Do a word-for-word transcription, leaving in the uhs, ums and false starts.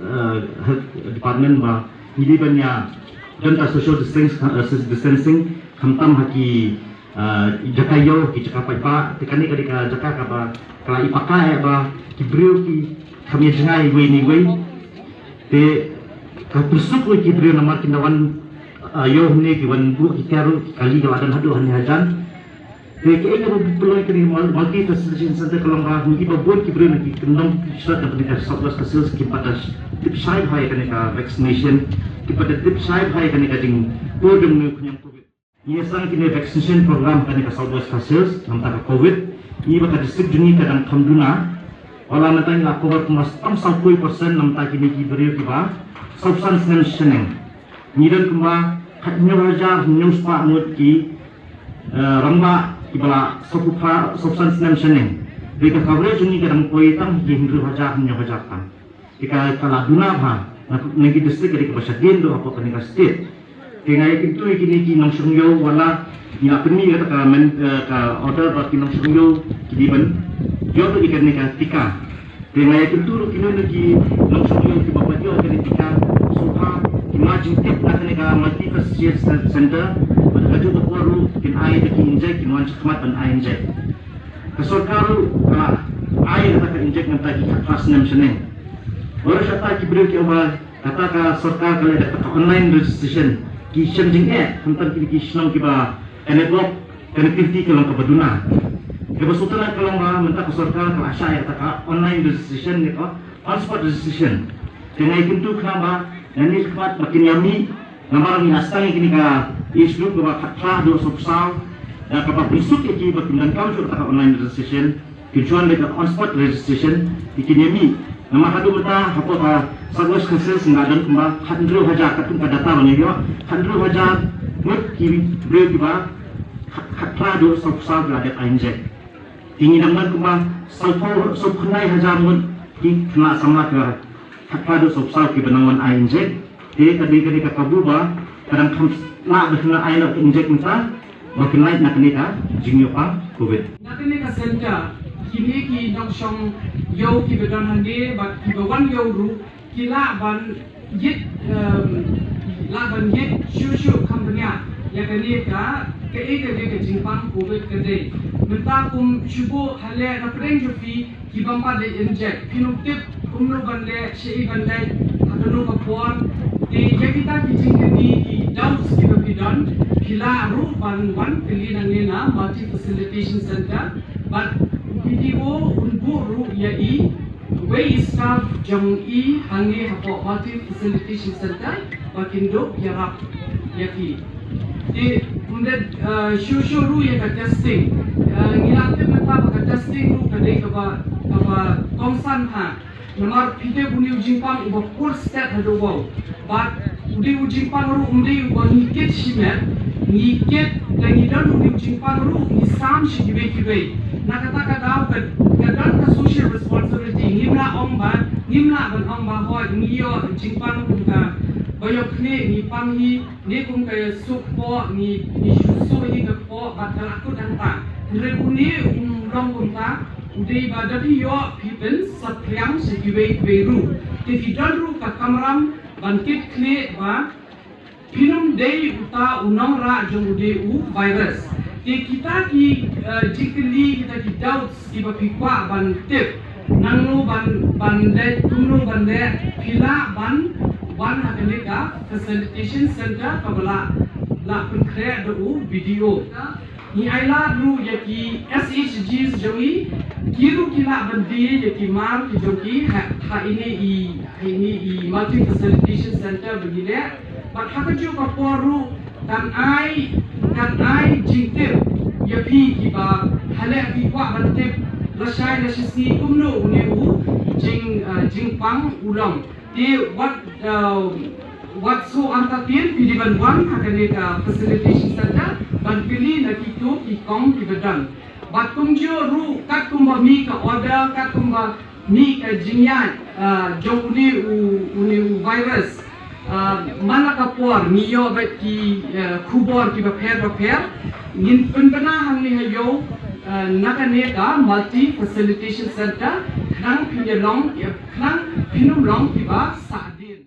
uh, health department ba ngi dei ban ïa don ka social distancing, uh, distancing khamtam ha ki uh, jaka ïew, ki jaka paidbah. Te kane ka dei ka jaka kaba ka la i paka ïa ba ki briew ki kham ïa jngai iwei na iwei. Te ka pyrshah ruh ki briew namar ki na wan uh, ïew hangne, ki wan buh ki tiar ruh, ki kali ka la don haduh hangne hajan. Te kaei kaba pynlong ïa kane ka mul-, multi facilitation center ka long ba ngi ba bun ki briew na ki kyndong ki shnong na ka South West Khasi Hills kim pat da tip shai bha ïa kane ka vaccination, kim pat da tip shai bha ïa kane ka jingpur jong une u khñiang covid. Ngi ïa sdang kine vaccination program kane ka South West Khasi Hills namar ka covid. Ngi ba ka district jong ngi ka dang kham duna. Wat la mynta ngi la cover kumba tang saw phew percent na bynta kine ki briew kiba saw san snem shaneng. Ngi don kumba khathynñiew hajar hynñiew spah ngut ki, eh, rangbah kiba la saw phew phra, saw san snem shaneng. Te ka coverage jong ngi ka dang poi tang ki hynriew hajar hynñiew hajar tang. Te ka, ka la duna bha na, na ki district ka dei kaba shadien hapoh kane ka state. Te nga ïakyntu ïa kine ki nongshong ïew, wat la ngi la pynmih kata ka men, eh, ka order ba ki nongshong ïew ki dei ban ïoh ïa kane ka tika. Te nga ïakyntu ruh kine ki nongshong ïew kiba pat ïoh ïa kane ka tika, sngewbha ki ma jingtip na kane ka multi facilitation center, bad ha kajuh ka por ruh kin ai da ki injek, kin wan shakhmat ban ai injek. Ka sorkar ruh ka la ai kata ka injek na bynta ki khatphra snem shaneng. Baroh shata ki briew kiba kata ka sorkar ka la ai kata ka online registration, ki shem jingeh, khamtam kine ki shnong kiba ka network connectivity ka long kaba duna. Kaba sngewtynnat ka long ba mynta ka sorkar ka la shah ïa kata ka online registration ne ka on spot registration. Te nga ïakyntu khnang ba nangne shakhmat ba kin ïa mih, namar ngi la sdang ïa kine ka age group kaba khatphra haduh saw phew saw, da kaba pynsuk ïa ki ba kin donkam shuh kata ka online registration, kin shu wan da ka on spot registration, te kin ïa mih. Namar haduh mynta hapoh ka South West Khasi Hills nga don kumba khathynriew hajar, katkum ka data ba nga ïoh, khathynriew hajar ngut ki briew kiba khat, khatphra haduh saw phew saw ki la dep ai injek. Te ngi dang don kumba saw phew, saw phew khyndai hajar ngut ki khynnah samla kiba khatphra haduh saw phew saw kiba nang wan ai injek. Te ka dei, ka dei ka kabu ba ka dang kham lah ba kin ai noh ka injek mynta ba kin lait na kane ka jingïoh pang covid. Na kane ka center, kine ki nongshong ïew kiba don hangne bad kiba wan ïew ruh ki lah ban ïit, em, lah ban ïit shuh shuh kham bniah ïa kane ka, kaei kane ka jingpang covid ka dei. Mynta kum shu buh haleh na pdeng jong phi, ki bym pat leit injek, phin ym tip kumno ban leh, shaei ban leit, ha kano ka por. Te ïa kita ki jingkylli, ki doubts kiba phi don, phi lah ruh ban wan kylli nangne na Multi Facilitation Center. Bad u B D O un buh ruh ïa i, wei i staff jong i hangne hapoh Multi Facilitation Center ba kin duh ïarap ïa phi. Te ym dei, eh, shuh shuh ruh ïa ka testing. Eh, ngi la tip mynta ba ka testing ruh ka dei kaba, kaba kongsan ha. Namar phi tip une u jingpang uba pur stet haduh wow. Bad u dei u jingpang ruh um dei uba ngi kit shimet, ngi kit, lada ngi don une u jingpang ruh ngi sam sha kiwei kiwei. Na kata ka daw ka, ka don ka social responsibility, ngim lah ong ba, ngim lah ban ong ba hooid ngi ïoh jingpang kum ka ba ïoh khlieh ngi pang hi, ne kum ka suk kpoh ngi, ngi shu suk hi ka kpoh bad ka la kut hangta. Hynrei une um long kumta, u dei ba da phi ïoh phi pynsaphriang sha kiwei kiwei ruh. Te phi don ruh ka kamram ban kit khlieh ba phin ym dei uta u nongrah jong une u virus. Te kita ki, eh, jingkylli, kita ki doubts kiba phi kwah ban tip. Nangno ban, ban leh, kumno ban leh, phi lah ban wan ha kane ka facilitation center kaba la, la pynkhreh da u B D O. Ngi ailad ruh ïa ki S H Gs jong ngi, ki ruh ki lah ban die ïa ki mar ki jong ki ha, ha ine i, ha ine i Multi Facilitation Center ba ngi leh. Bad ha kajuh ka por ruh kan ai, kan ai jingtip ïa phi kiba haleh phi kwah ban tip lashai lashisngi kumno une u jing, eh, jingpang u long. Te wat, uh, wat shu entertain, phi dei ban wan ha kane ka facilitation center ban kylli na kito ki kong kiba don. Bad kumjuh ruh katkum ba mih ka order, katkum ba mih ka jingïaid, uh, jong une u, une u virus. Uh, man la ka por ngi ïoh bad ki, uh, khubor kiba pher ba pher. Ngin pynbna hangne ha ïew, uh, na kane ka multi facilitation center, khnang phin ïa long, khnang phin ym long kiba sahdien.